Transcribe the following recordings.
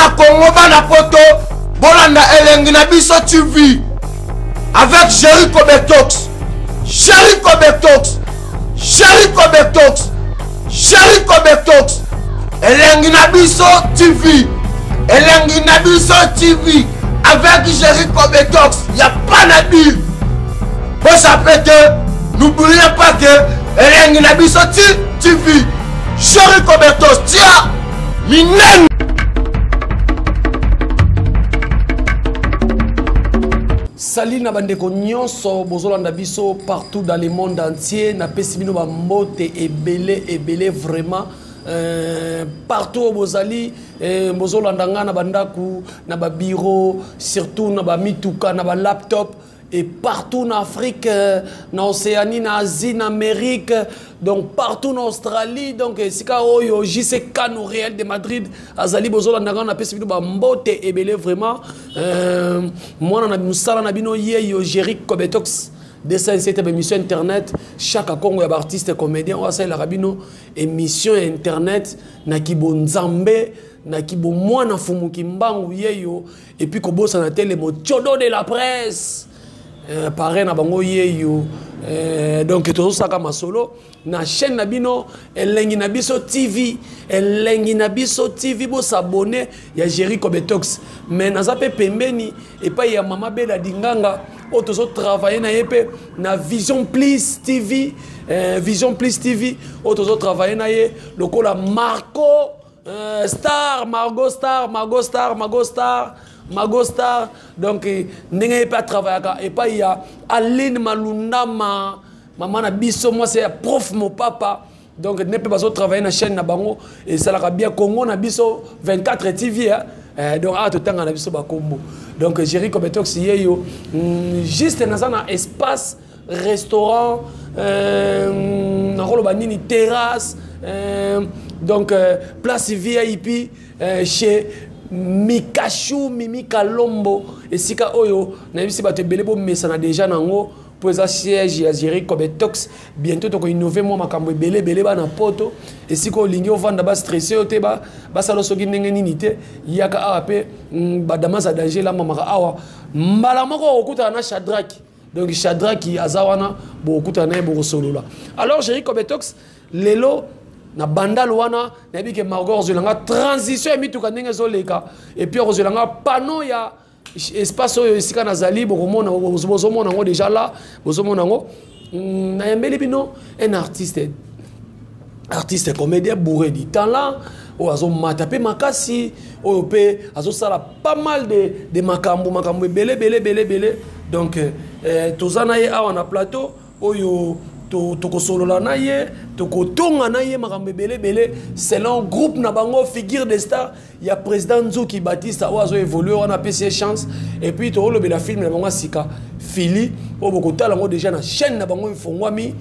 Bana Congo, bana Poto, bolanda elengi na biso TV avec Jericho Betox. Jericho Betox. Jericho Betox. Jericho Betox. Elengi na biso TV. Elengi na biso TV avec Jericho Betox. Il n'y a pas na dire. Bosape te, n'oubliez pas que elengi na biso TV. Jericho Betox, tia minene. Salut na bandeko nyonso bozolanda biso partout dans le monde entier. Napesi bino ba mbote ebele ebele vraiment. Partout oyo bozali, bozolanda nga na bandaku, na ba bureau, surtout na ba mituka, na ba laptop et partout en Afrique, na Océanie, na Asie, na Amérique, donc partout en Australie, donc esika oyo JC Kano Real de Madrid azali bozolanda nga na pesi bino ba mbote ebele vraiment. Mwana na musala na bino yeyo Jerick Kobetox 207 ba émission internet chaque Congo ya ba artiste comédien oyo asalelaka bino émission ya internet na kibonzambe na kibomwana fumu kimbangu yeyo. Et puis kobosana te le motiodo de la presse, parrain na bango yeyo, donc tozosaka masolo na chaîne na bino elengi na biso TV, elengi na biso TV, bo s'abonner ya Jericho Betox. Mais naza pe pembeni epai ya mama Bella Dinganga oyo tozo travailler na ye pe na Vision Plus TV, Vision Plus TV oyo tozo travailler na ye lokola Marco Star, Margot Star, Margot Star, Margot Star, Margot Star. Donc ndenge ye pe atravaillaka epai ya Aline Malundama, mama na biso, moi c'est prof mon papa. Donc ne pe bazo travailler na chaîne na bango et ça la bien Congo na biso 24 TV, hein. Donc ah totanga na biso ba kombo. Donc Jericho Betox yeyo, juste naza na espace restaurant, nakoloba nini, terrasse, donc place VIP, chez Mikashu Mimi Kalombo esika oyo nayebisi bato ebele bomesana déjà nango po eza siège ya Jericho Betox. Bientôt toko innover mwa makambo ebele ebele bana poto esika olingi ovanda ba stressé yo te, basala soki ndenge nini te, yaka awa pe, badamasa danger la mamaka awa mbala moko okutana na Shadrach. Donc Shadrach aza wana bokutana naye bokosolola. Alors Jericho Betox lelo na bandal wana nayebi ke Margot ozwelanga transition ya mituka ndenge ezoleka et puis ozwelanga panneau ya espace oyo esika nazali, bokomona, bozomona yango déjà là, bozomona yango. Nayambeli bino un artiste, artiste comédien bourré du talent oyo azomata pe makasi, oyo pe azosala pas mal de makambo, makambo ebele, ebele, ebele, ebele. Donc toza na ye awa na plateau oyo tokosolola na ye, tokotonga na ye makambo ebele, ebele selon groupe na bango figure de star ya président Nzuki Batista oyo azo évoluer wana apesi ye chance. Et puis tolobela film na bango sika Fili oyo bokotala yango déjà na chaîne na bango efongwami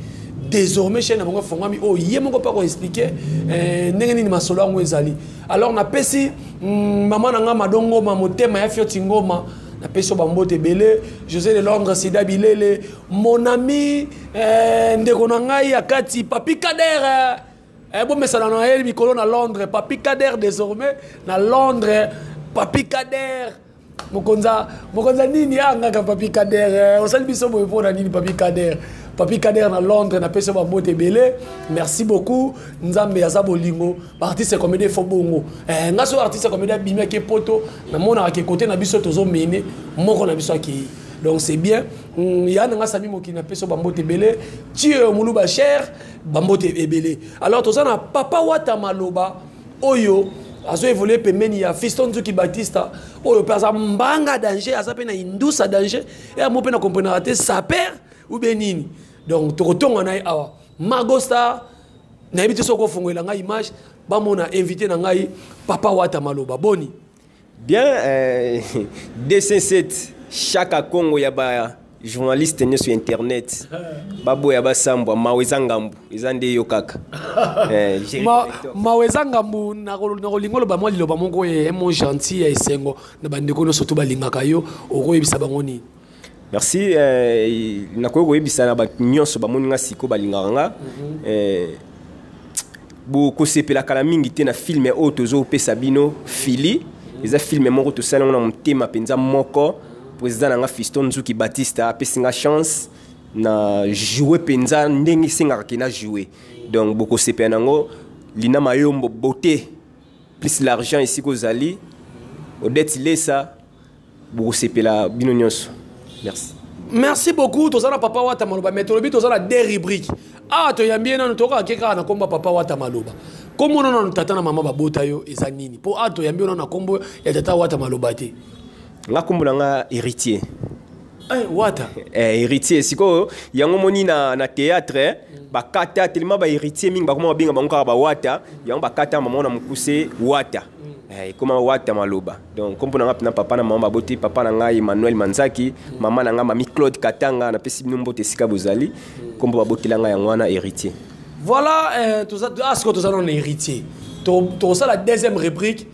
désormais, chaîne na bango efongwami oyo ye moko pa ko expliquer, ndenge nini masolo yango ezali. Alors napesi, mama na nga Madongo ma motema ya Fioti Ngoma, napesi yo bambote ebele, José de Londres, Sida Bilele, mon ami, ndeko na ngai ya kati Papi Kader, bomesana na ye mikolo na Londres, Papi Kader désormais na Londres, Papi Kader mokonza, mokonza nini angaka Papi Kader, osali biso boye mpona nini Papi Kader? Papi Kader na Londres, napesi yo bambote ebele, merci beaucoup. Nzambe aza bolingo, ba artiste comédien fo bongo. Nga so artiste comédien abimi ake poto, namonaka ke côté na biso tozomene moko na biso akei. Donc c'est bien. Ya nanga Sami Mokili, napesi yo bambote ebele, Tio Muluba cher, bambote ebele. Alors toza na Papa Wata Maloba oyo azo évoluer pembeni ya Fiston Nzuki Batista oyo pe aza mbanga danger, aza pe na indusa danger, et mo pe na comprendre te saper ou bien nini. Donc tokotonga na ye awa Margot Star nayebi te soki ofongolela ngai image bamona invité na ngai Papa Wata Maloba. Boni bien, 207 chaque Congo ya ba journaliste nyonso ya internet baboya basambwa mawe eza ngambu eza nde yo kaka. Jerry Victor. Mawe eza ngambu, nakolinga oloba mwa liloba moko ya mo gentil ya esengo na bandeko nyonso to balingaka yo, okoyebisa bango nini? Merci, nakoki koyebisa na bato nyonso bamoni nga siko balingaka nga. Bokosepelaka na mingi te na filme oyo tozopesa bino Fili. Eza film moko tosali yango na motema mpenza moko. Président na nga Fiston Nzuki Batista apesi nga chance na jouer mpenza ndenge esengaka ke na jouer. Donc bokosepela nango. Lina Mayombo beauté plus l'argent esika ozali. Odette Lesa bokosepela bino nyonso. Merci. Merci beaucoup. Tozala Papa Wata Maloba, mais tolobi tozala deux rubriques. Ah, toyambi ye nanu, tokaka ke kaka na kombo ya Papa Wata Maloba. Kombo nanu nanu tata na mama babota yo eza nini? Po ah, toyambi yo nanu na kombo ya tata Wata Maloba te. Nga kombo na nga héritier. Eh, Wata. Eh, héritier sikoyo yango moni na théâtre bakata tellement ba héritier mingi bakoma babenga bango kaka ba Wata, yango bakata mama na mokuse Wata. Eh, ekoma Wata Maloba. Donc kombo na nga pena papa na mama baboti, papa na ngai Emmanuel Manzaki, mama na nga mami Claude Katanga, napesi bino mbote esika bozali. Kombo babotela ngai yango wana héritier. Voilà, toza, ah, sikoyo toza nano héritier. Tokosala deuxième rubrique,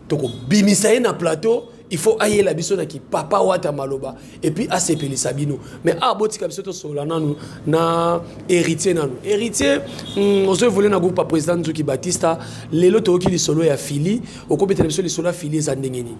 tokobimisa ye na plateau. Il faut ayela biso na ki Papa Wata Maloba et puis asepelisa bino. Mais ah, botika biso to sola nanu na héritier nanu. Héritier, ozo évoluer na groupe président Nzuki Batista, lelo toyoki lisolo ya Fili, okobetela biso lisolo ya Fili eza ndenge nini?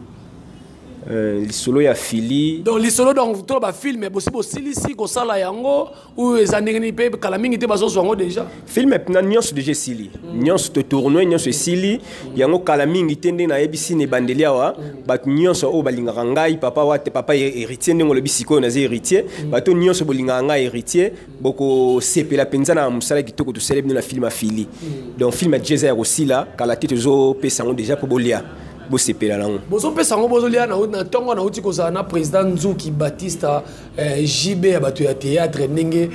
Lisolo ya Fili. Donc lisolo donc to ba film bosi bosilisi kosala yango ou eza ndenge nini pe kala mingi te bazozwa yango déjà? Film na nyonso déjà esili. Nyonso to tourner nyonso esili. Yango kala mingi te nde nayebisi na ebandeli awa, bato nyonso oyo balingaka ngai, papa Wata, papa héritier, ndenge olobi sikoyo naza héritier. Bato nyonso bolingaka ngai héritier, bokosepela mpenza na mosala kitoko tosali bino na film ya Fili. Donc film ya Jeza ya kosila, kala te tozopesa yango déjà po bolia. Bosepela nango. Bozopesa yango bozolia na ntongo nauti kozala na président Nzuki Batista, JB ya bato ya théâtre ndenge,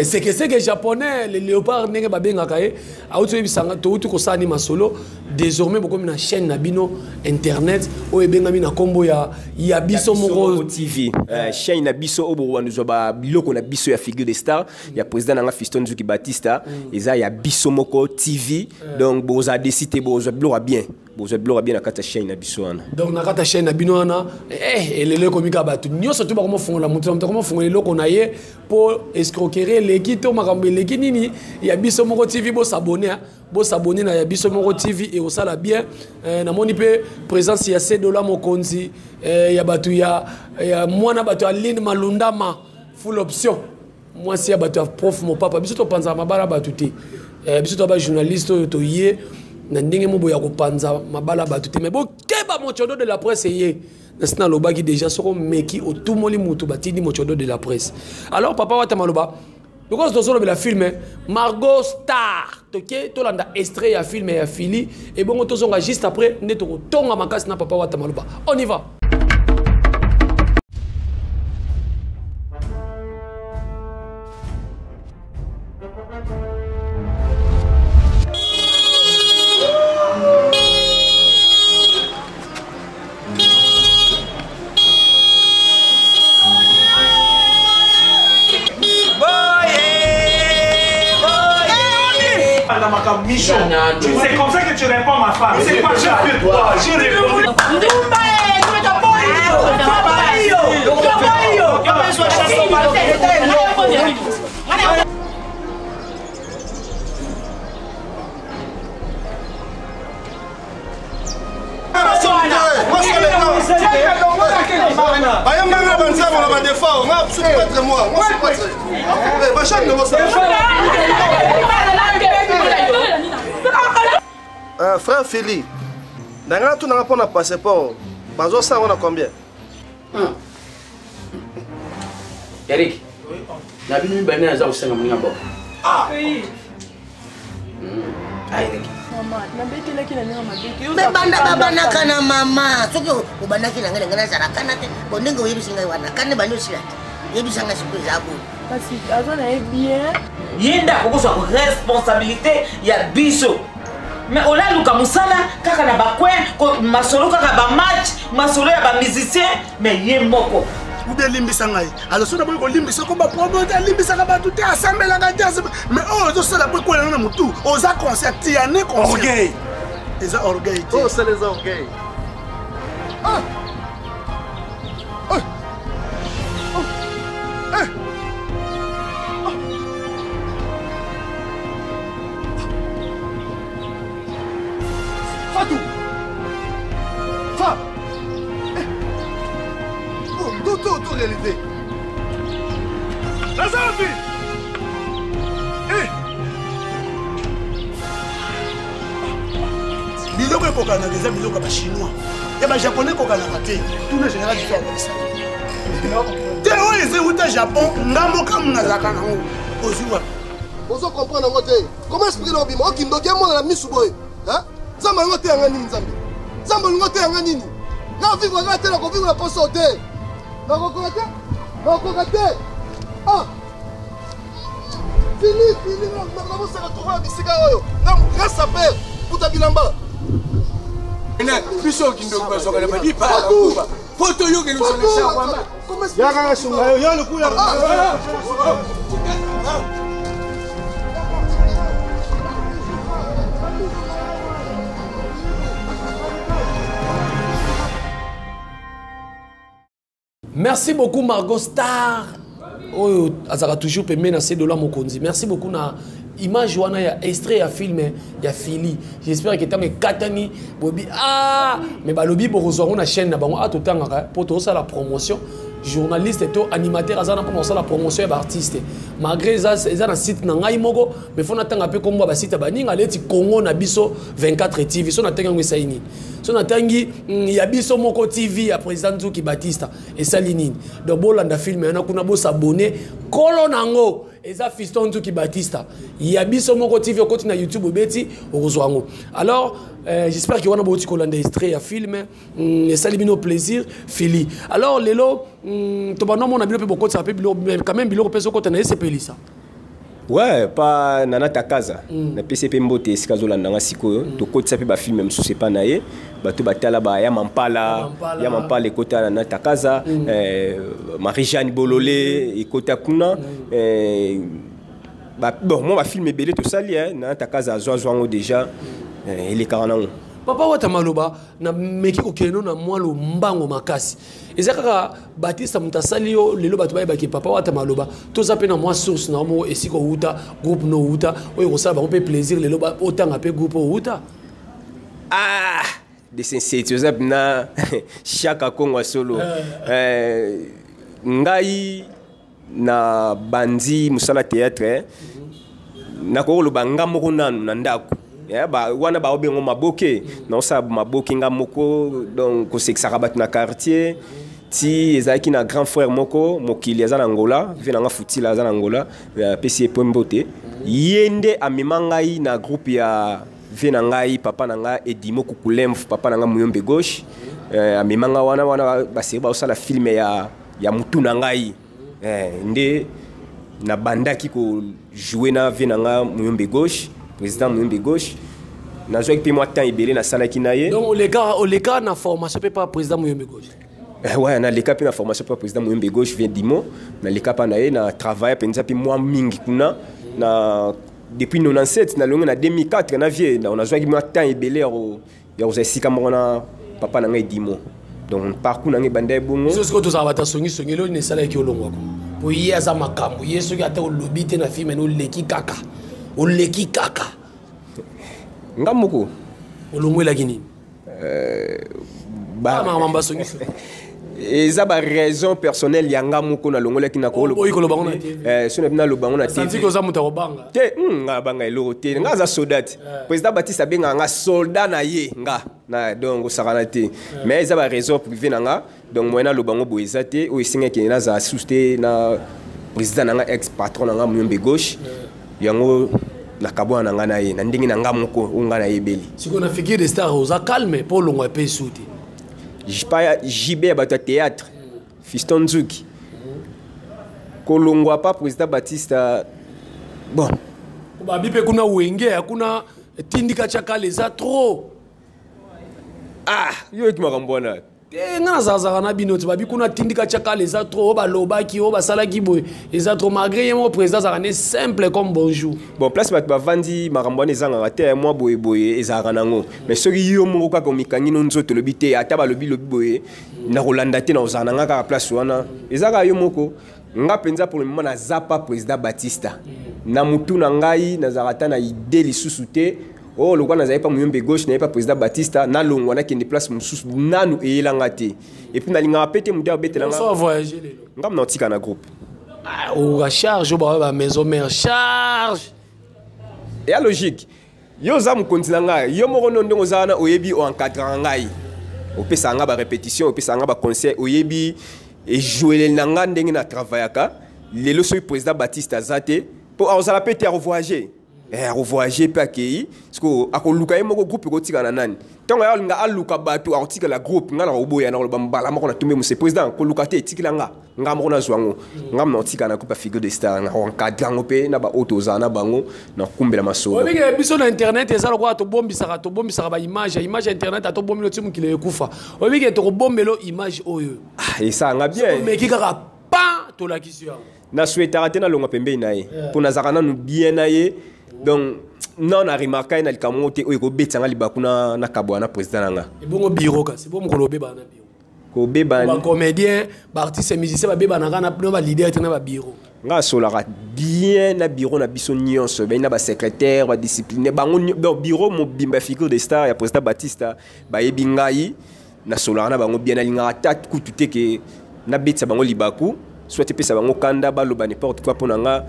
sekeseke japonais le léopard ndenge babengaka ye, auti oyebisa nga, touti kosala ni masolo. Désormais bokomi na chaîne na bino internet oyo ebengami na kombo ya biso Ya biso moko moko TV. Chaîne na biso oyo bokobanzwa ba biloko na biso ya figure de star ya président nanga Fiston Nzuki Batista, eza ya biso moko TV. Donc bozala décidé, bozwa biloko ya bien. Bozwa biloko ya bien na kati ya chaîne na biso wana. Donc na kati ya chaîne na bino wana, elelo ekomi kaka bato nyonso tu bakomofungola moto na moto akomofungola eloko na ye po escroquerie eleki to makambo eleki nini ya biso moko TV. Bosabone, hein. Bosabone na ya biso moko TV et osala bien. Namoni pe présence ya Cedola Mokonzi, ya bato ya mwana bato ya Aline Malundama full option. Mwasi ya bato ya prof mopapa, biso topanzaka mabala bato te. Biso to ba journaliste oyo toye na ndenge mobo ya kopanza mabala bato te. Mais bokeba mochodo de la presse ye. Nasi nalobaki déjà soko meki otumoli mutu batindi mochodo de la presse. Alors papa Wata Maloba, because tozolobela film Margot Star, toke tolanda extrait ya film ya Fili et bongo tozonga juste après nde tokotonga makasi na papa Wata Maloba. On y va. C'est comme ça que tu réponds, ma femme. C'est quoi ça? Je réponds. Bayambanga banzambo na badefao nga suis prêtre moi, moi suis prêtre. Bachane de bosa. Frère Philly, nanga tu nanga pona passeport, bazo sa wana combien? Eric. Na bino mibale naza kosenga moninga mboka. Ah. Oui. Ah, Eric. Mama, nabetelaki na ndenge mabe te. Me banda babanaka na mama. Soki obandaki na ngai, na ngai nazala kana te. Bon, ndenge oyebisi ngai wana, kana ebandi osila te. Yebisa ngai sikoyo eza boye. Kasi aza na ye bien. Ye nde akokozwa responsabilité ya biso. Mais olaluka mosala kaka na ba coin, masolo kaka ba match, masolo ya ba musicien, mais ye moko. Ou bien limbisa ngai. Alors soki naboyi kolimbisa, ko ba problème te, alimbisaka bato te, asambelaka te, mais oyo ozosala po ekwela na motu, oza conscient, tu en es conscient. Orgueil. Eza orgueil te. Oyo osala eza orgueil. Ah! Ah! Ah! Eh! Fatou! réalité. Naza wapi? Eh! Biloko ekokanaka eza biloko ya bachinois ya bajaponais ekokanaka te. Tuna général biso akolisa te oyo eza euta Japon, ngambo kamu nazalaka nango ozwi wapi? Ozo comprendre yango te. Comment expliquer na obima okindoki emona na misu boye? Nzambe alingo te yanga nini? Nzambe, Nzambe olingo te yanga nini? Na vivre kaka te, nakovivre na poso te, nakokoka te, nakokoka te. Ah, fini fini, nakosaka trouve na bisika oyo na grâce à père kuta bilamba. Biso kindoki bazwaka na madipa po toyokeli yaka sunga yo yo lukula. Merci beaucoup Margot Star oyo azalaka toujours pembeni na Sedola Mokonzi. Merci beaucoup na image wana ya extrait ya film ya Fili. J'espère que ntango ekatani boyebi, ah, mais balobi bokozwa yango na chaîne na bango. Ah, totangaka mpo tozosala promotion, journaliste to animateur aza na mpona kosala promotion ya baartiste, malgré eza na site na ngai moko, mais fo natanga mpe kombo ya basite ya baninga leti Congo na biso 24 TV. So natangi yango esali nini? So natangi ya biso moko TV ya président Nzuki Batista esali nini? Donc bolanda film yana kuna, bosabone kolo nango eza Fiston Nzuki Batista ya biso moko TV. Okoti na YouTube, obeti, okozwa yango. Alors j'espère que wana bouti kolanda extrait ya film, esali bino plaisir, Fili. Alors lelo tobanda omona bino mpe bokotisaka mpe biloko, mais quand même biloko mpe ezokota na esepelisa. Ouais, pa Nana Takaza. Napesi mpe mbote esika azolanda nga sikoyo. Tokotisa mpe bafilme mosusu epa na ye, bato batala ba ya Mampala, ya Mampala ekota Nana Takaza, Marie-Jeanne Bolole ekota kuna. Bon, mwa bafilme ebele tosali, Nana Takaza azwazwa yango déjà, elekaka nango. Papa Wata Maloba, na meki kokende no na mwa lombango makasi. Eza kaka Batista moto asali yo lelo bato bayebaki Papa Wata Maloba? Toza mpe na mwa source na yo moko esika outa, groupe no outa, oyo kosala bango mpe plaisir lelo otanga mpe groupe oyo outa. Ah, de oza mpena Shaka Kongo ya solo. Ngai na bandi mosala théâtre, nakoki koloba nga moko nanu na ndako. Wana baobengo maboke, naosala maboke nga moko, donc kosekisaka bato na quartier ti ezalaki na grand frère moko mokili aza na Ngola, ve nanga Futila aza na Ngola, apesi ye po mbote. Ye nde amema ngai na groupe ya ve na ngai, papa na ngai Edimo Kukulemfu, papa na ngai Muyombe Gauche. Amema ngai wana, wana baseri baosala filme ya mutu na ngai. Nde nabandaki kojouer na ve na ngai Muyombe Gauche, président Muyombe Gauche. Nazwaki mpe mwa temps ebele nasalaki na ye. Donc oleka na formation mpe pa président Muyombe Gauche? Ouais, naleka mpe na formation mpe président Muyombe Gauche, vie Dimo. Naleka mpa na ye, na travaille mpenza mpe mwa mingi kuna na depuis 97, nalongi na 2004 na vie. Nazwaki mwa temps ebele ya kozwa esika moko na papa na ngai Dimo. Donc parcours na ngai ebanda ebongo. Biso sikoyo tozala bato asongisongi. Eloni esalaki olongwako po ye aza makambo ye, soki ata olobi te na filme na oleki kaka, oleki kaka. Nga moko. Olongwelaki nini? Makambo asongisongi. Eza baraison personnelle ya nga moko nalongolaki na Oyi koloba ngo na TV. So na bino naloba ngo na Santi TV. Oza moto akobanga. Te, nga abanga eloko te, nga aza soldat te. Président Baptiste abengaka nga soldat na ye nga na, donc osakana te. Mais eza baraison privé na nga, donc moyen naloba ngo boye eza te. Oyo esengaki nazala susu te na président na nga, ex patron na nga Muyombe Gauche, yango nakabwana na nga na ye na ndenge na nga moko oyo nga nayebeli. Sikoyo na figure de star oza calme mpo olongwa mpe esu te? Pa JB ya bato ya théâtre, Fiston Nzuki, kolongwa pa président Baptiste, bon. Babi mpe kuna wenge ya kuna tindika tiakala eza trop. Ah, yo yoki makambo wana? Te, nga nazalazaka na bino te. Babi kuna tindika tiakala eza trop, oyo balobaki, oyo basalaki boye eza trop, malgré ye moko président azalaka ne simple comme bonjour. Bon, place bato bavandi, makambo wana ezangaka te. Mwa boyeboye ezalaka nango, mais soki yo moko kaka omikangi no nzoto, olobi te, ata balobi lobi boye, nakolanda te, nakozala na nga kaka place wana, eza kaka yo moko. Nga mpenza pour le moment naza pa président Batista na mutu na ngai, nazalaka ata na idée lisusu te. Oyo lokola nazali pa Muyombe Gauche, naye pa président Batista, nalongwa nakende place mosusu, nanu eyelanga te. Et puis nalingaka pe te moto abetela nga. Bonsoir, voyager lelo. Ngam na otika na groupe. Ah, oka charge ba ba maison mère charge. Ya logique. Yo oza mokonzi na ngai, yo moko no ndenge oza wana oyebi o encadrera ngai. Opesaka nga ba répétition, opesaka nga ba conseil, oyebi ejoueleli na nga ndenge na travaillaka. Lelo soki président Baptiste aza te, po akozala pe te, akovoyager. Akovoyager pe akei, parce que akoluka ye moko groupe ekotikala na nani. Ntango ya alinga aluka bato, akotikala groupe, nga nakoboya, nakoloba mbala moko na tombe mose président, koluka te, etikela nga. Nga moko nazwa yango. Nga moko nakotikala na groupe ya figure de star, nakoencadre yango pe na ba oyo tozala na bango, nakokumbela masolo. Oyebi ke biso na internet eza lokola tobombisaka ba image, image ya internet atobombeli ti mokili ekufa. Oyebi ke tokobombela image oyo. Ah, esanga bien. Omeki kaka pan tolakisi yango. Na souhaitaka te nalongwa pembeni na ye. Po nazalaka nanu bien na ye. Donc, non, na remarquer ye na likambo moko te oyo ekobetisa nga libaku na kabwa na président na nga. Ebongo bureau kasi, bo mokolo obebana na bureau. Kobebana. Ba comédien, ba artiste musicien babebanaka na ba leader te na ba bureau. Nga asolaka bien na bureau na biso nyonso, ben na ba secrétaire, ba disciplinaire, bango donc bureau mobimba figure de star ya président Batista, bayebi ngai, nasolaka na bango bien, nalingaka ata kutu te ke nabetisa bango libaku, soit epesa bango kanda, baloba n'importe quoi mpo na nga,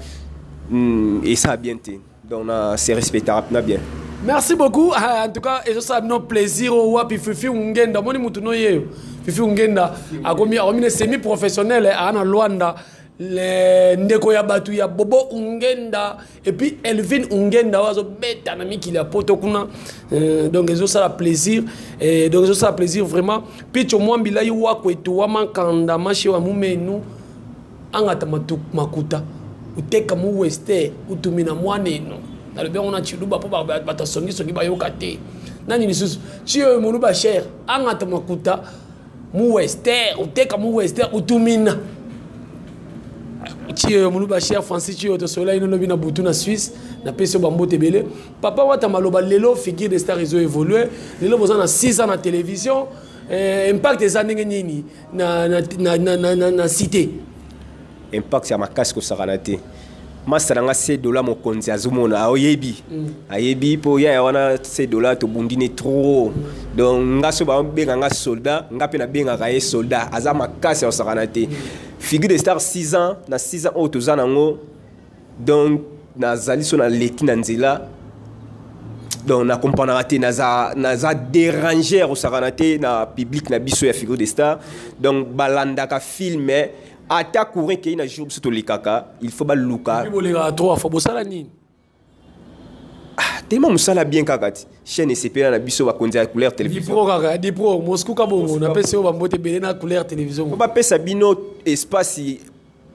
esala bien te. Donc na se respectaka na bien. Merci beaucoup. Ah, en tout cas, et ça no plaisir au wapi Fifi Ungenda. Moni mutu no yeyo. Fifi Ungenda akomi akomi semi professionnel ana Luanda. Le ndeko ya batu ya Bobo Ungenda et puis Elvin Ungenda wazo beta na mikili ya poto kuna. Donc ezo sala plaisir et donc ezo sala plaisir vraiment. Picho Mwambi la yuwa kwetu wa mankanda mashi wa mumenu angata makuta uteka mu weste utumina mwaneno. Nalobi yango na Tshiluba po bato songi songi bayoka te. Nani lisusu? Chiyo moluba cher angata makuta mu wester uteka mu wester utumina. Chiyo moluba cher Francis Chiyo tosola ino lobi na butu na Suisse na pesi ba mbote ebele. Papa Wata maloba lelo figure de star ezo évoluer. Lelo boza na 6 ans na télévision. Impact eza ndenge nini na cité? Impact ya makasi kosakana te. Masa na nga se dola mokonzi azomona, aoyebi. Ayebi po ya ya wana se dola tobundi ne trop. Donc nga so ba benga nga soldat, nga pe na bengaka ye soldat, aza makasi ya kosakana te. Figure de star 6 ans, na 6 ans oyo toza nango, donc nazali so na leki na nzela. Donc na comprendra te, naza déranger kosakana te na public na biso ya figure de star. Donc balandaka film ata courant kei na jour biso tolikaka, il faut baluka. Bi boleka 3 fois bosala nini? Ah, tellement mosala bien kaka ti. Chaîne esepela na biso bakonzi ya couleur télévision. Dipro kaka, Dipro, Moscou ka bongo, na pesi oyo bambote ebele na couleur télévision. Faut bapesa bino espace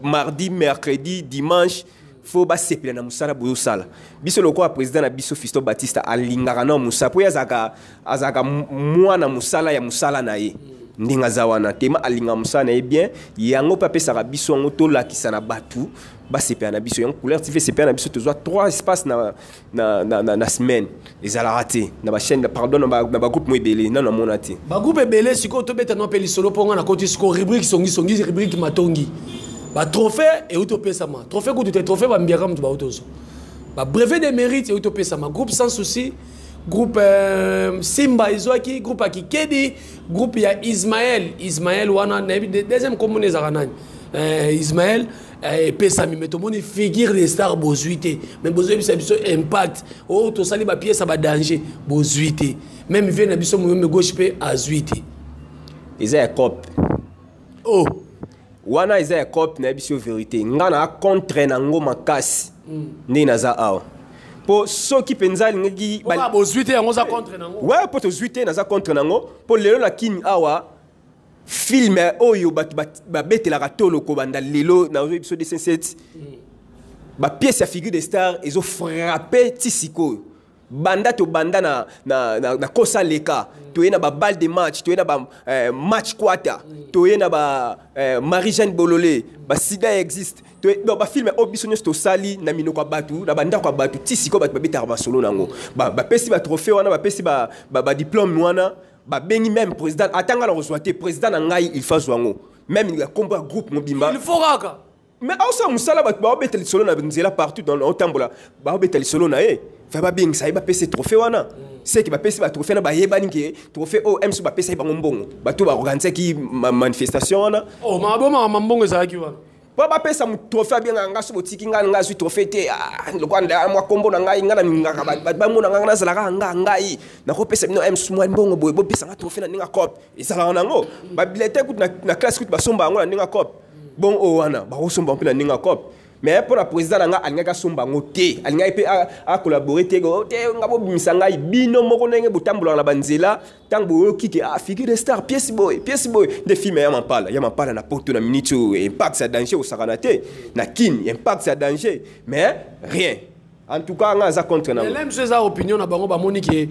mardi, mercredi, dimanche, faut basepela na mosala bozosala. Biso lokola président na biso Fiston Batista alingaka na mosala, po ye azalaka mwana mosala ya mosala na ye. Ndenge aza wana, tema alingaka mosala na ye bien, yango mpe apesaka biso yango tolakisa na bato basepela na biso. Yango couleur TV sepela na biso, tozwa 3 espaces na semaine. Ezalaka te na ba chaîne, pardon, na ba groupe mo ebele, nanu namona te. Ba groupe ebele sikoyo tobeta no mpe lisolo mpo nga nakoti sikoyo rubrique songi songi, rubrique matongi. Ba trophée euti opesama. Trophée kutu te, trophée ba mbiaka mutu ba utozo. Ba brevet de mérite euti opesama. Groupe sans souci, groupe Simba ezwaki, groupe ya Kikedi, groupe ya Ismaël. Ismaël wana, nayebi deuxième commune ezalaka nani? Ismaël epesami, mais tomoni figure de star bozwi te. Mais bozwi bisa biso impact. Oh, tosali ba pièce ba danger, bozwi te. Même vie na biso moyombe gauche pe azwi te. Eza ya cop. Oh. Wana eza ya cop na biso vérité. Nga na contre na ngo makasi. Ndenge naza awa. Po soki penza alingaki Po ba bozwi te yango za contre nango. Ouais, po tozwi te naza contre nango. Po lelo na kini awa film oyo bato babetelaka tolo kobanda lelo na oyo biso 207. Ba pièce ya figure de star ezo frapper ti sikoyo. Banda to banda na kosa leka, toye na ba balle de match, toye na ba match quarter, toye na ba Marie-Jeanne Bololé, ba sida existe. Toye, donc ba film oyo biso nyonso tosali na minoko ya bato, na bandako ya bato, ti sikoyo bato babetaka masolo nango. Ba pesi ba trophée wana, ba pesi ba diplôme wana, ba bengi même président, atanga na kozwa te, président na ngai, il faut azwa yango. Même ya kombo ya groupe mobimba. Il faut kaka. Mais aosala mosala, bato baobeta lisolo na nzela partout dans otambola, baobeta lisolo na ye. Fa babengisa ye, bapesa ye trophée wana. Seke bapesi batrophée wana, bayebani ke trophée oyo mso bapesa ye bango mbongo, bato baorganisaki manifestation wana. Oh, mabomaka mambongo ezalaki wana. Mpo bapesa trophée, abengaka nga so botiki ngai, nga azwi trophée te. Ah, lokola mwa kombo na ngai, ngai nalingaka bato bamona ngai, nazalaka nga ngai nakopesa bino ms mwa mbongo boye, bopesa nga trophée na ndenge ya cope. Ezalaka nango babilete kutu na classe kutu basomba yango na ndenge ya cope. Bon, oyo wana bakosomba mpe na ndenge ya cope, mais mpo na président na nga alingaki asomba yango te, alingaki mpe acollabore te. Te, nga bobimisa ngai bino moko ndenge botambolaka na banzela. Ntango boyoki ke ah, figure de star, pièce boye, pièce boye, nde film ya Mampala, ya Mampala na poto na minute oyo, impact ya danger osakana te na Kini, impact ya danger, mais rien. En tout cas nga aza contre nango. Elem so eza opinion na bango, bamoni ke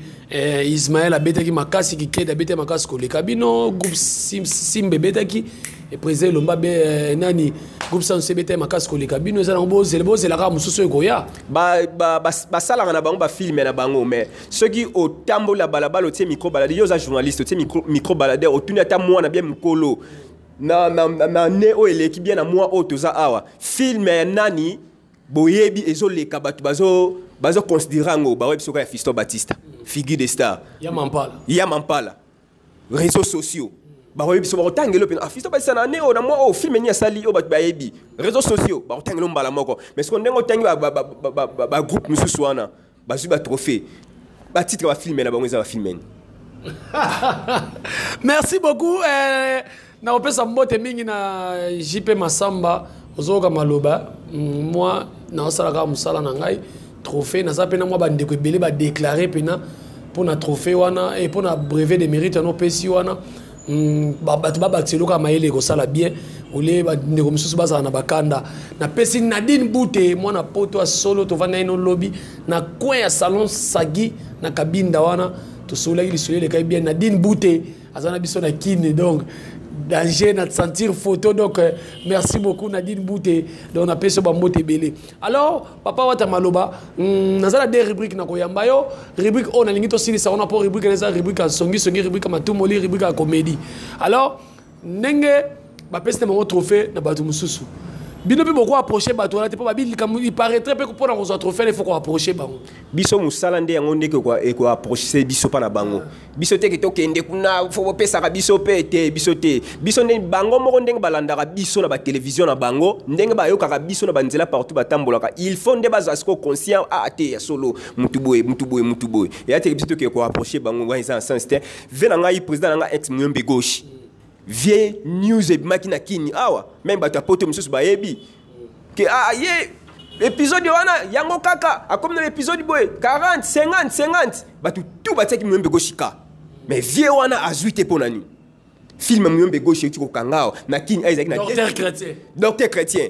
Ismaël abetaki makasi, Kikedi abetaki makasi koleka bino, groupe Simba ebetaki e président Elomba be nani, groupe Sanso ebetaki makasi koleka bino. Eza nango bozela, bozela kaka mosusu oyo ekoya. Basalaka na bango bafilme na bango, mais soki otamboli na balabala, otie micro baladeur, yo oza journaliste, otie micro baladeur, otuni ata mwana bien mokolo na ne oyo eleki bien na mwa oyo toza awa, filme ya nani boyebi ezoleka, bato bazoconsidere yango, baoyebi soka ya Fiston Batista, figure de star. Ya Mampala. Ya Mampala, réseaux sociaux, bakoyebi biso, bakotangela mpe ah, Fiston Batista na ne oyo na mwa oyo filme nini asali oyo bato bayebi, réseaux sociaux bakotangela mbala moko. Mais siko ndenge otangi bagroupe mosusu wana bazwi batrophée, batitre bafilme na bango eza bafilme nini? Merci beaucoup. Nakopesa mbote mingi na JP Masamba. Ozoyoka maloba mwa naosala kaka mosala na ngai. Trophée naza mpe na mwa bandeko ebele badéclare mpena mpo na trophée wana e mpo na brevet de mérite wana opesi wana. Bato babakisa eloko ya mayele ekosala bien olie bandeko mosusu bazala na bakanda. Napesi Nadine Bute, mwana poto ya solo, tovanda ye nolobi na coin ya salon Sagi na Kabinda wana, tosololaki lisolo elekaki bien. Nadine Bute aza na biso na Kine, donc danger na sentir photo. Donc merci beaucoup Nadine Bute. Donc napesi yo bambote ebele. Alors papa Wata maloba, naza na deux rubrique na koyamba yo. Rubrique oyo nalingi tosilisa wana, mpo rubrique wana eza rubrique ya songisongi, rubrique ya matumoli, rubrique ya comédie. Alors ndenge bapesi na bango trophée na bato mosusu, bino mpe boko approche bato wana te, mpo babi likambo il paraîtrait mpe mpona kozwa trophée il faut koapproche bango. Biso mosala nde yango ndenge ekoapproche biso mpa na bango. Biso te ke tokende kuna fo bopesaka biso mpe te. Biso te, biso nde bango moko ndenge balandaka biso na batelevizio na bango, ndenge bayokaka biso na banzela partout batambolaka, il faut nde bazala sikoyo conscient a te ya solo, mutu boye, mutu boye, mutu boye. Eya teke biso tokeke koapproche bango, wana eza na sens te. Ve na ngai, président na ngai ex Muyombe Gauche, vie news ebimaki na Kini awa, même bato ya poto mosusu bayebi ke ah, ye épisode wana yango kaka akomi na épisode boye 40 50 50, bato tu batiaki Muyombe Gauche ka, mais vie wana azwi te. Mpo na nini? Film Muyombe Gauche euti kokanga awa na Kini, ezalaki na Docteur Chrétien. Docteur Chrétien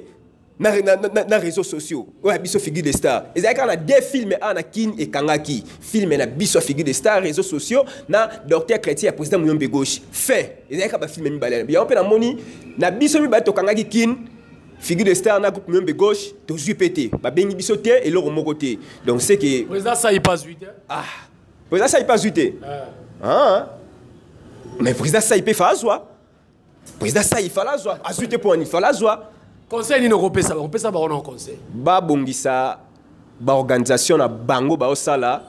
na réseaux sociaux oyo ya biso figure de star, ezalaki kaka na deux films awa na Kini ekangaki, film na biso ya figure de star, réseaux sociaux, na Docteur Chrétien ya président Muyombe Gauche. Fin, ezalaki kaka bafilme mibale yango. Mpe namoni na biso mibale tokangaki Kini, figure de star na groupe Muyombe Gauche, tozwi mpe te, babengi biso te, eloko moko te. Donc c'est que président sai pas zwi te. Ah, président sai pas zwi te. Ah, mais président sai mpe fa azwa, président sai fala azwa, azwi te mpo wani fala azwa. Conseil nini okopesa bango? Opesa bango na conseil. Babongisa baorganisation na bango baosala.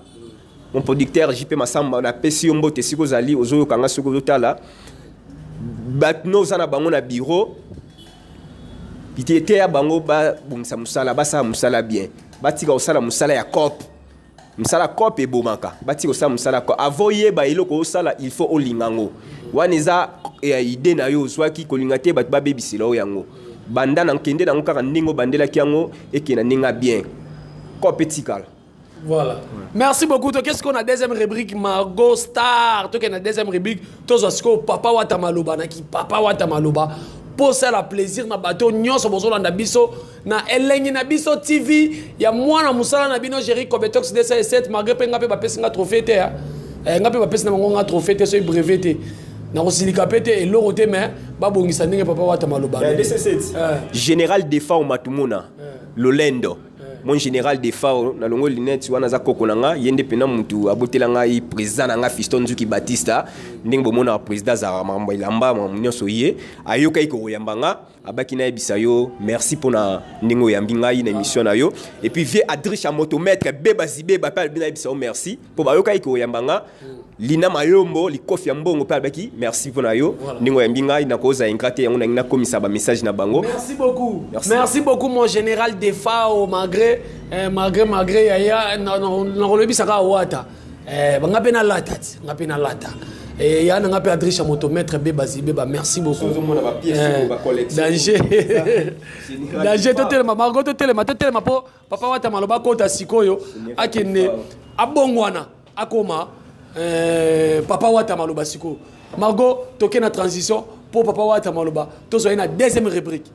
Mon producteur JP Masamba, napesi yo mbote esika ozali, ozoyoka nga, soki ozotala bato no oza na bango na bureau te ya bango, babongisa mosala, basala mosala bien, batika kosala mosala ya cope. Mosala cope ebomaka. Batika kosala mosala cope. Avant oyeba eloko osala, il faut olinga yango. Wana eza idée na yo ozwaki, kolinga te bato babebisela oyo yango. Banda na nkende nango kaka ndenge obandelaki yango, ekende na ndenge ya bien, cope etikala. Voilà. Merci beaucoup. Toi, qu'est-ce qu'on a deuxième rubrique Margot Star. Toi, la deuxième rubrique. Toi, ce que papa Wata Maloba, naki papa Wata Maloba. Pour ça la plaisir na bateau nyonso bozolanda biso na Elengi na biso TV ya mwana musala na bino Jerry Kobetox 207. Malgré pe nga pe bapesi nga trophée te, hein. Nga pe bapesi na bango nga trophée te, soki brevet te. Na kosilika pe te, eloko te, mais babongisa ndenge papa Wata Maloba. 207. Général Defao Matumona. Lolendo. Mon général Defao nalongo lunette wana aza koko na nga, ye nde mpena mutu abotela ngai président na nga Fiston Nzuki Batista. Ndenge bomonaka président azalaka makambo ya elamba, makambo nyonso, ye ayokaki kokoyamba nga, abaki nayebisa yo merci mpona ndenge oyambi ngai na émission na yo. Et puis vieux Adriche ya motomètre beba zibeba mpe alobi nayebisa yo merci mpo bayokaki koyamba nga. Lina Mayombo likofi ya mbongo mpe alobaki merci mpo na yo ndenge oyambi ngai. Nakozala ingrat te, yango nangi nakomisa bamessage na bango. Merci beaucoup. Merci. Merci beaucoup, mon général Defao, malgré malgré malgré yaya nakolobisaka wata. Banga pe na lata ti, nga pe na lata. Ya na nga pe Adricha motomètre beba zibeba, merci beaucoup. Ozomona ba pièces oyo, ba collection. Danger. Danger, totelema Margot, totelema, totelema po papa wata maloba kota sikoyo akende abongwana akoma papa wata maloba sikoyo. Margot, toke na transition po papa wata maloba tozwa ye na deuxième rubrique.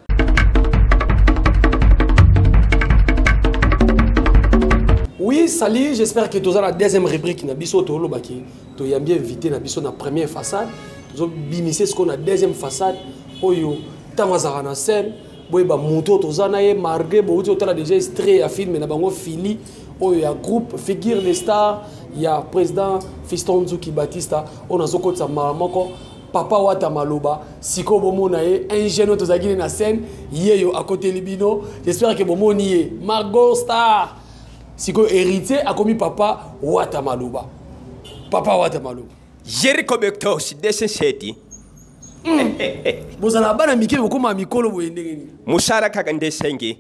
Oui, salut, j'espère que toza na deuxième rubrique na biso. Tolobaki toyambi invité na biso na première façade, tozobimise sikoyo na deuxième façade oyo ntango azalaka na scène. Boyeba moto oyo toza na ye, malgré bouti otala déjà extrait ya film na bango fili oyo ya groupe Figure de Star ya président Fiston Nzuki Batista, oyo nazokotisa mbala moko papa wata maloba sikoyo. Bomona ye, un jeune oyo tozalaki ne na scène, ye yo akoteli bino. J'espère que bomoni ye, Margot Star. Sikoyo héritier akomi papa wata maloba, papa wata maloba. Jericho Bectos 207. Bozala bana mike, bokóma mikolo boye ndenge nini? Mosala kaka nde esengi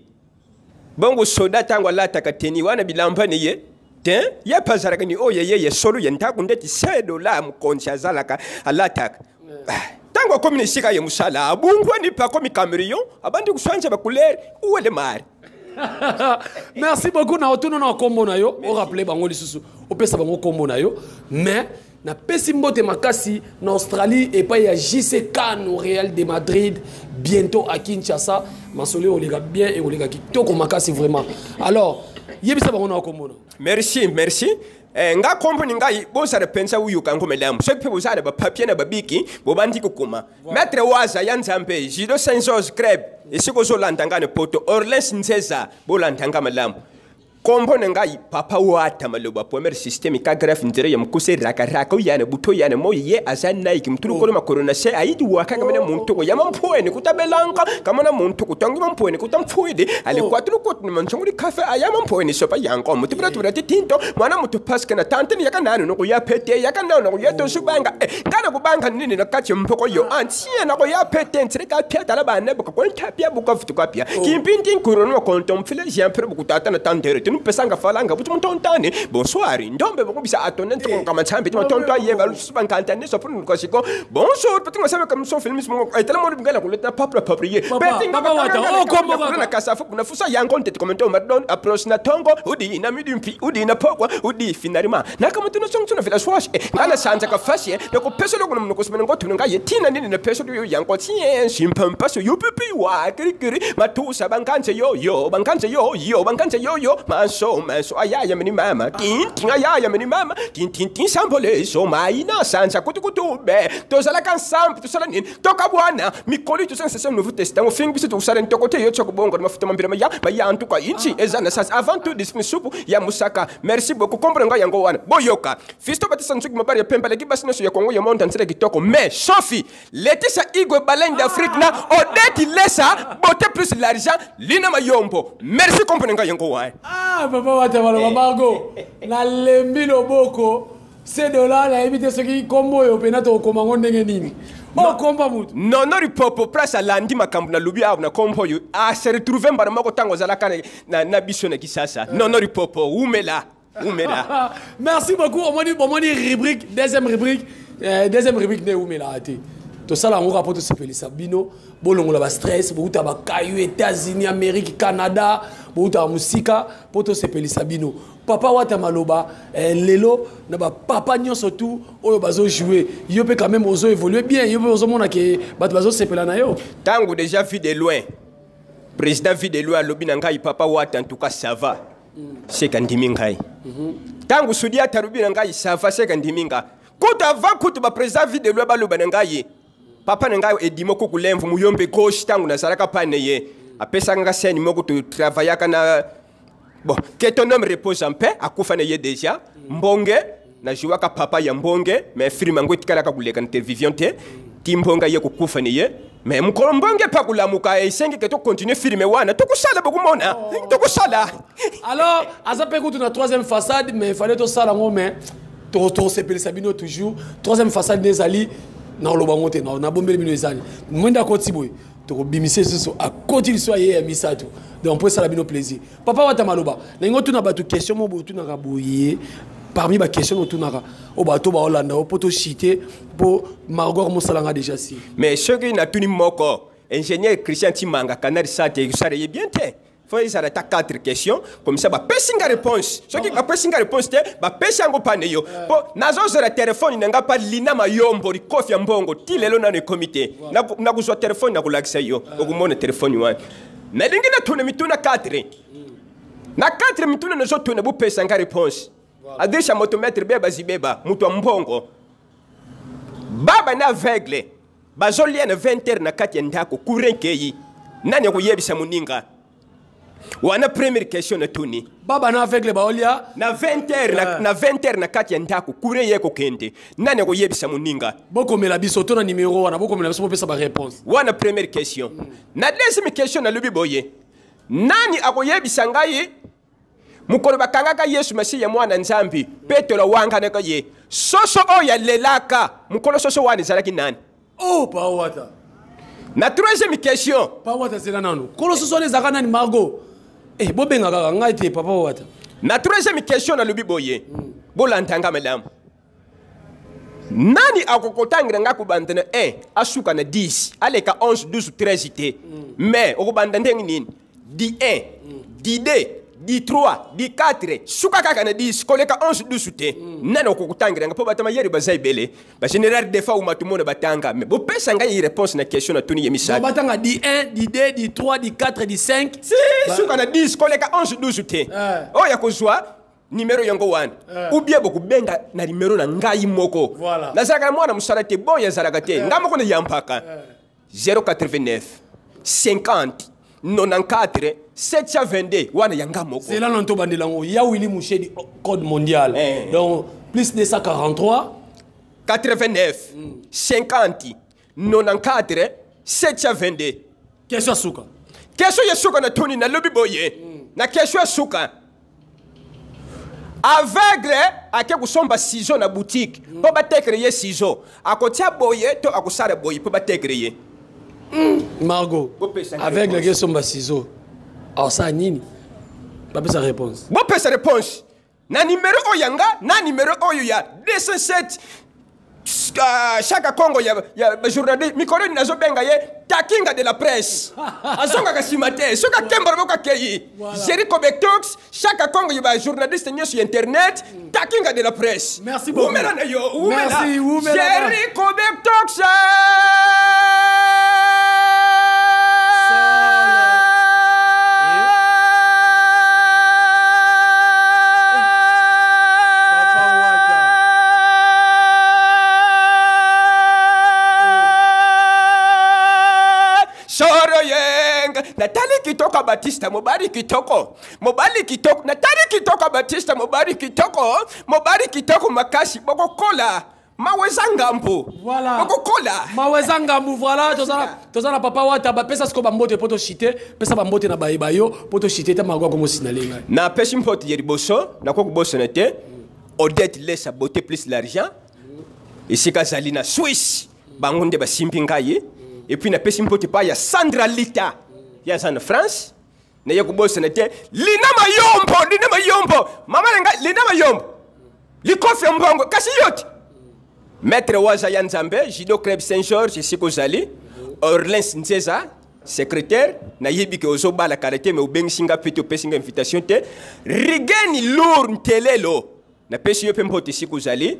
bongo. Soda ntango alataka teni wana, bilamba ni ye te, ye mpe azalaka ni oyo ye ye solo ya ndako ndeti sedola mokonzi azalaka alataka. Ntango akomi na esika ya mosala, abungwani mpe akomi camerion, abandi koswanza bacouleur uwele mari. Merci beaucoup. Na otuna na nkombo na yo, orappele bango lisusu, opesa bango nkombo na yo. Mais napesi mbote makasi na Australie epai ya JC Kano, Real de Madrid, bientôt à Kinshasa. Masolo ekoleka bien, ekoleka kitoko makasi vraiment. Alors yebisa bango na nkombo na. Merci, merci. Nga kombo ni ngai, bozala mpenza uyoka yango malamu. Soki mpe bozala bapapier na babiki, bobandi kokoma maître waza ya nzambe judo Saint George Creb, esika ozolanda nga na poto Orleans Nzeza, bolanda nga malamu. Kombo na ngai papa wata maloba, première système ka greffe nzela ya mokuse rakaraka oyana buto yana moi ye aza naiki mutulu kolo makolo na se ayidi wakanga mena muntu ko yama mpweni kutabelanga kamana muntu kutangi mpweni kutamfwidi alikwatulu kotu ni manchunguli kafe ayama mpweni sopa yango mutu bra tubra tinto mwana mutu paske na tante ni yaka nanu no kuya pete yaka nanu no kuya tosu banga ngana kubanga nini na kati mpoko yo antie na kuya pete ntsire ka pia tala bana buka konta pia buka futu ka pia kimpindi nkuro no konto mfile jean bukutata na tante tere tinu pesanga falanga buti mutontane bonsoir ndombe bokubisa atone ntoko kama tsambe ti matonto aye balusu bankanta ne sofunu kasiko bonsoir pati ngasabe kam so film mo etela mo bingala kuleta papra papriye. Papa, Papa Wata, oh, kombo kaka. Na kasafu kuna fusa yango ntete komento madon approche na tongo udi na midi mpi udi na pokwa udi finalima na kama tuno song tuno vila swash ngana sanja ka fashi na ko peso lokuna mnoko simene ngo tunu ngaye tina nini na peso yo yango tien simpampa so yo pipi wa kiri kiri matusa bankanje yo yo bankanje yo yo bankanje yo yo manso manso ayaya mini mama tin tin ayaya mini mama tin tin tin sambole so maina sanja kutu kutu be tozalaka ensemble tosala nini tokabwana mikolo tosala session nouveau testament ofingi biso tokosala ntoko te yo tioko bongo na mafuta mambila maya maya antuka inchi eza na sens avant tout discipline supu ya musaka. Merci beaucoup. Kombo ngai yango wana boyoka Fisto Batisa Nzuki mobali ya pembe aleki basi nyonso ya Kongo ya monde nzela kitoko. Mais Sophie Letisa Igwe, baleine d'Afrique, na Odette Lesa beauté plus l'argent, Lina Mayombo, merci. Kombo ngai yango wana. Ah, papa wata maloba, Margot, nalembi loboko se dola, nayebi te soki nkombo oyo mpena tokokoma yango ndenge nini okomba motu. Nono Ripopo place alandi makambo na lobi awa na kombo oyo ase retrouve mbala moko ntango azalaka na biso na Kisasa. Nono Ripopo, umela umela. Merci beaucoup. Omoni, omoni rubrique, deuxième rubrique, deuxième rubrique nde eumelaka te. Tosala yango kaka mpo tosepelisa bino, bolongola bastress. Bouta bakayu États-Unis, Amérique, Canada, boutaka mosika mpo tosepelisa bino. Papa wata maloba, lelo na bapapa nyonso tu oyo bazojoue, yo mpe quand même ozo évolue bien, yo mpe ozomona ke bato bazosepela na yo. Ntango déjà vu de loin, président vu de loin alobi na ngai papa wata, en tout cas ça va, seka ndimi ngai. Ntango sudi ata alobi na ngai ça va, seka ndimi nga. Kutu avant kutu baprésident vu de loin baloba na ngai, papa na ngai edimo kuku lemvu muyombe gauche, ntango nazalaka pane ye apesaka nga scène moko, totravayaka na Bon, que ton homme repose en paix. Akufa na ye déjà. Mbonge najouaka papa ya Mbonge, mais film yango etikalaka koleka na télévision te. Ti Mbonge aye kokufa na ye, mais mokolo Mbonge mpe akolamuka, esengi ke tocontinue film wana, tokosala, bokomona tokosala. Alors aza mpe kutu na troisième façade, mais fallait tosala yango, mais tosepelisa bino toujours. Troisième façade nde ezali na oloba yango te, nabombeli bino. Ezali mwende akoti boye, tokobimisa lisusu, akoti liso aye ya misato. Donc mpo esala bino plaisir, papa Wata maloba ndenge otuna bato question mo boye, otunaka boye parmi baquestion otunaka oyo bato baolanda o mpo tochite mpo Margor mosalanga déjà si. Mais soki natuni moko, ingénieur Christian Timanga Canal Sat esala ye bien te. Fo ezala ata 4 questions comme ça, bapesi nga réponse. Soki bapesi nga réponse te, bapesi yango pane yo, mpo nazozela telefone na nga mpa Lina Mayombo, likofi ya mbongo. Ti lelo nano ekomi te. Nakozwa telefone, nakolakisa yo, okomona telefone wana. Nalingi natuna mituna 4. Na 4 mituna nazotuna, bopesa nga réponse. Adresse ya moto, maître Beba Zibeba, moto ya mbongo. Baba na aveugle bazolia na 20 heures na kati ya ndako, courant kei, nani akoyebisa moninga wana? Première question natuni. Baba na aveugle baolia na 20 heures na 20 heures na kati ya ndako, courant ye kokende, nani akoyebisa moninga? Bokomela biso to na numero wana, bokomela biso, bopesa baréponse. Wana première question. Na deuxième question nalobi boye: nani akoyebisa ngai mokolo bakangaka Yesu Masiya mwana Nzambe, Petelo awanganaka ye, soso oyo alelaka mokolo soso wana ezalaki nani? Oh, papa Wata. Na troisième question. Papa Wata, zela nano. Kolo soso wana ezalaka nani? Margot, eh, bobenga kaka ngai te, papa Wata. Na troisième question nalobi boye, bolanda malamu: nani akokotangira nga kobanda na 1 asuka na 10, aleka 11, 12, 13 te, mais okobanda ndenge nini? Di 1, di 2, di 3, di 4, suka kaka na 10, koleka 11, 12 te. Nani okokotangira nga? Mpo bato mayele baza ebele, bagénéral Defa Umatumona batanga, mais bopesa ngai réponse na question natuni ye misato. Batanga di 1, di 2, di 3, di 4, di 5. Si suka na 10, koleka 11, 12 te. Oyo ya kozwa nimero yango wana, ou bien bokobenga na nimero na ngai moko. Nazalaka na mwana mosala te, boyo azalaka te, ngai moko nayambaka 089 50 94 722, wana ya nga moko. Zela na tobandela yango ya Willi Mushedi, code mondial. Donc plus 243. 89 50 94 722. Question ya suka. Question ya suka natuni, nalobi boye: na question ya suka, aveugle ake kosomba ciseau na boutique mpo batekele ye ciseau, akotia boye to akosala boye mpo batekele ye? Margot. Bopesa nga aveugle réponse. Ake somba ciseau, akosala nini? Bapesa réponse. Bopesa réponse na nimero oyo ya nga, na nimero oyo ya 207 Chaka Congo ya bajournaliste. Mikolo nini nazobenga ye takinga de la presse, azongaka nsima te. Soki akemba loboko, akei. Jerico Betox, Chaka Congo ya bajournaliste nyonso ya internet, takinga de la presse. Merci beaucoup. Wumela na yo, wumela. Merci, wumela. Jerico Betox. Papa Wata. Soro yenga, natali kitoko Batista, mobali kitoko, mobali kitoko. Natali kitoko Batista, mobali kitoko, mobali kitoko makasi. Bokokola maweza ngambo. Voilà. Bokokola. Maweza ngambu, voilà. Toza na papa Wata. Bapesa siko bambote mpo toshite. Pesa bambote na bayeba yo mpo toshite te. Margot akomosinale ngai. Napesi mpote ya liboso, nakoki kobosana te, Odette Lesa, beauté plus l'argent, esika azali na Swisse, bango nde basimbi ngai. Et puis napesi mpote pa ya Sandra Lita, ye aza na France. Naye kobosana te Lina Mayombo, Lina Mayombo, mama na ngai Lina Mayombo, likofi ya mbongo. Kasi yo te, maître waza ya Nzambe, Judo Club Saint Georges, esika ozali, Orlins Nzeza, secrétaire, nayebi ke ozobala kala te, me obengisi nga mpe te, opesi nga invitation te. Rigeni Lour Ntelelo, napesi yo mpe mbote esika ozali.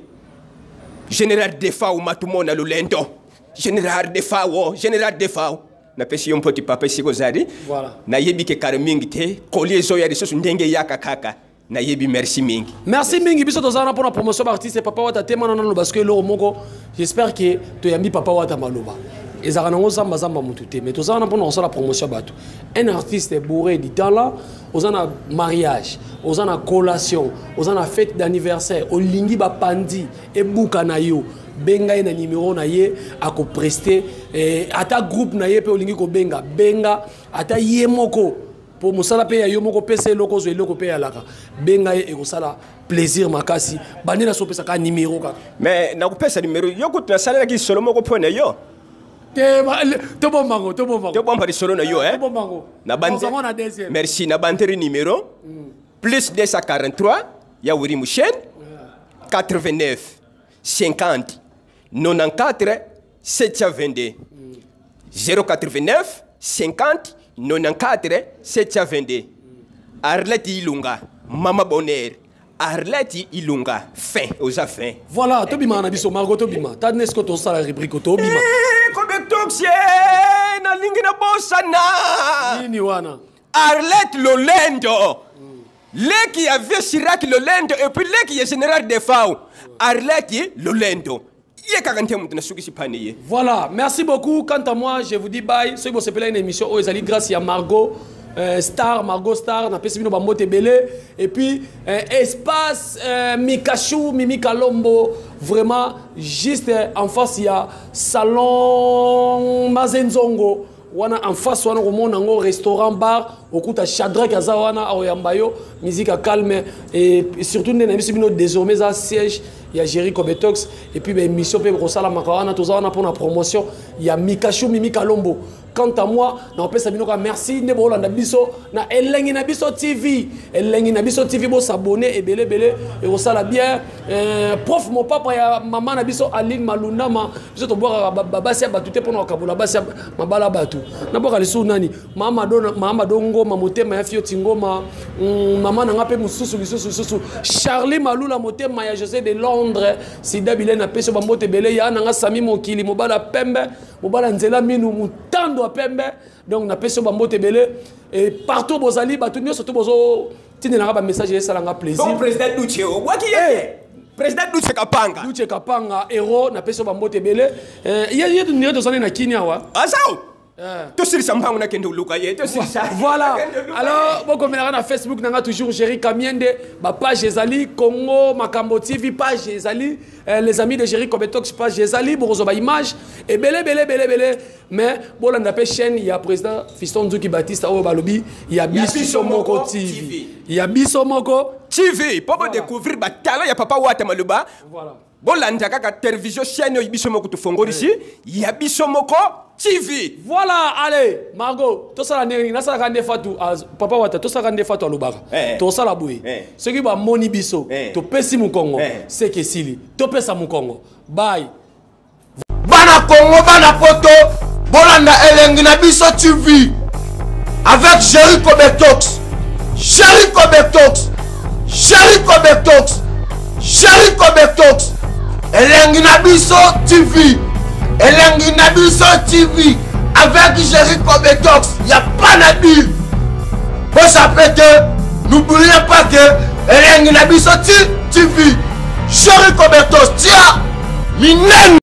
Général Defao Matumona Lolendo, général Defao, général Defao, napesi yo mpote papa esika ozali. Nayebi ke kala mingi te, koli ezoya lisusu ndenge eyaka kaka, nayebi. Merci mingi. Merci mingi. Biso toza wana mpona promotion baartiste. Papa Wata te, mana nano parce que eloko moko, j'espère que toyambi papa Wata maloba. Ezalaka nango zamba zamba mutu te, mais toza wana mpona kosala promotion ya bato. Un artiste bourré du talent, oza na mariage, oza na collation, oza na fête d'anniversaire, olingi bapandi ebuka na yo, benga ye na numero na ye, akopreste eh, ata groupe na ye mpe olingi kobenga, benga ata ye moko po mosala mpe ya yo moko, pesa eloko, ozwa eloko mpe yalaka, benga ye, ekosala plaisir makasi. Bande na so opesaka numero kaka. Mais nakopesa numero yo kutu nasalelaki lisolo moko mpo na yo. Te, tobombango, tobombango. Tobomba lisolo na yo, eh? Tobombango. Na bande. Na deuxième. Merci. Na banderi numéro plus 243 ya Wiri Mushen 89 50 94 722, 089 50 94 722. Arlette Ilunga, Mama Bonheur. Arlette Ilunga, fin, oza fin. Voilà, tobima na biso, Margot, tobima. Ta nesko tosala rubrique tobima. Kobetoxie, nalingi na bosana. Nini wana? Arlette Lolendo. Leki ya vieux Chirac Lolendo et puis leki ya général Defao. Arlette Lolendo. Ye kaka nte mutu nasukisi pani ye. Voilà, merci beaucoup. Quant à moi, je vous dis bye. Soki bosepela une émission oyo ezali grâce ya Margot Star, Margot Star, napesi bino bambote ebele. Et puis espace Mikashu, Mimi Kalombo, vraiment juste en face ya salon Mazenzongo. Wana en face wana komona yango restaurant bar, okuta Shadrach aza wana aoyamba yo, musique ya calme et surtout nde nayebisi bino désormais eza siège ya Jerry Kobetox et puis ba émission pe kosalamaka wana, toza wana mpona promotion ya Mikashu Mimi Kalombo. Quant à moi, napesa bino kaka merci nde boolanda biso na Elengi na Biso TV. Elengi na Biso TV, bosabone ebele ebele, ekosala bien. Prof mopapa ya mama na biso Aline Malundama, biso tobwakaka basi ya bato te mpona kokabola basi ya mabala bato. Nabwaka lisusu nani? Mama Dona, Mama Dongoma, motema ya Fioti Ngoma, mama na nga mpe mosusu lisusu lisusu Charlie Malula, motema ya José de Londres, Sida Bilene, apesi yo bambote ebele. Ya na nga Sami Mokili, mobala pembe, mobala nzela minu, mutando ya pembe. Donc napesi yo bambote ebele et partout bozali, bato nyonso to bozo tindelanga ba message, esalanga plaisir. Bon, président Duche, obwaki ye te. Président Duche Kapanga. Duche Kapanga, héros, napesi yo bambote ebele. Ye, ye, ye, tozali na kini awa. Azao. Tosilisa mbangu nakende oluka ye, tosilisa. Voilà. Nakende oluka ye. Alors, bokomelaka na Facebook nanga toujours Jerry Kamiende, ba page ezali Congo Makambo TV, page ezali les amis de Jerry Kobetox, page ezali bokozwa ba image ebele ebele ebele ebele, mais bolanda pe chaîne ya président Fiston Nzuki Baptiste oyo balobi ya Ya biso biso moko moko TV. TV. Ya biso moko TV po bo découvrir ba talent ya papa Wata Maloba. Voilà. Bolanda kaka télévision chaîne oyo biso moko tofongolisi, ya biso moko TV. Voilà, allez, Margot, tosala ndenge nini? Nasalaka nde Fatou, papa Wata, tosalaka nde Fatou alobaka. Tosala boye. Soki bamoni biso, topesi mokongo, seke esili. Topesa mokongo. Bye. Bana Congo, bana Poto, bolanda Elengi na Biso TV avec Jerry Kobetox. Jerry Kobetox. Jerry Kobetox. Jerry Kobetox. Elengi na Biso TV. Elengi na Biso TV avec Jerry Kobetox. Y a pas na deal. Vous que n'oubliez pas que Elengi na Biso TV. Jerry Kobetox, tia minene.